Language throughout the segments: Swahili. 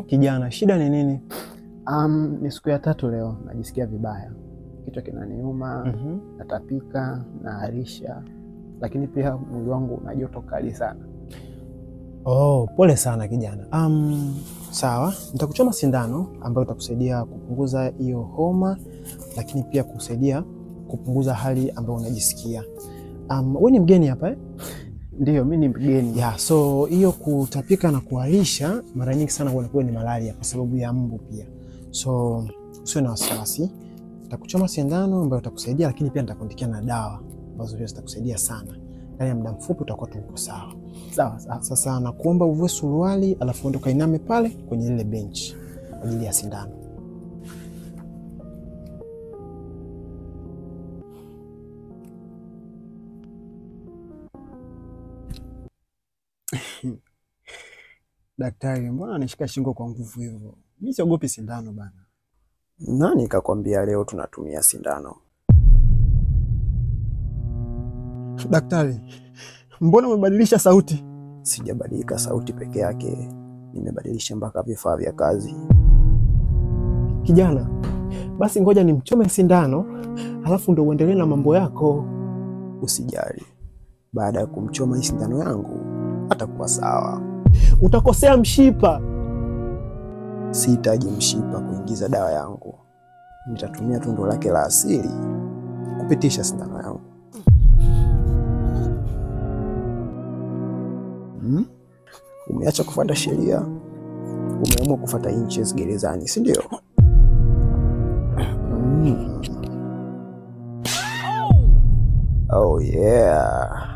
Kijana, shida ni nini? Ni siku ya tatu leo, najisikia vibaya. Kichwa kinaniuma, natapika, naharisha, lakini pia mwili wangu una joto kali sana. Oh, pole sana kijana. Sawa, nitakuchoma sindano ambayo itakusaidia kupunguza hiyo homa, lakini pia kusaidia kupunguza hali ambayo unajisikia. Wewe ni mgeni hapa eh? Ndiyo, mimi ni mgeni. Yeah, so hiyo kutapika na kuharisha mara nyingi sana huwa ni malaria kwa sababu ya mbu pia. So usiwe na wasiwasi. Nitakuchoma sindano ambayo itakusaidia, lakini pia nitakuandikia na dawa ambazo pia zitakusaidia sana. Ndani ya muda mfupi utakuwa tu uko sawa. Sawa sawa. Sasa nakuomba uvue suruali alafu uende kainame pale kwenye lile bench kwa ajili ya sindano. Daktari, mbona anishika shingo kwa nguvu hivyo? Mimi siogopi sindano bana. Nani kakwambia leo tunatumia sindano? Daktari, mbona umebadilisha sauti? Sijabadilika sauti peke yake, nimebadilisha mpaka vifaa vya kazi. Kijana, basi ngoja nimchome sindano, halafu ndo uendelee na mambo yako. Usijali, baada ya kumchoma hii sindano yangu atakuwa sawa. Utakosea mshipa. Sihitaji mshipa kuingiza dawa yangu, nitatumia tundu lake la asili kupitisha sindano yangu. Umeacha kufuata sheria, umeamua kufuata inches gerezani, si ndio? Oh yeah.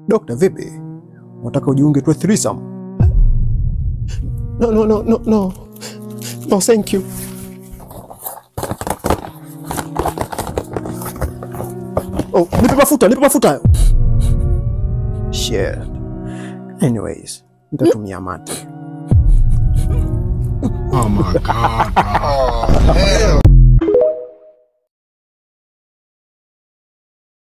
Dokta, vipi? Unataka ujiunge tu threesome? No, no, no, no, no. No, thank you. Oh, nipe mafuta hayo. Shit. Anyways, nitatumia mate. Oh my God. Oh, hell.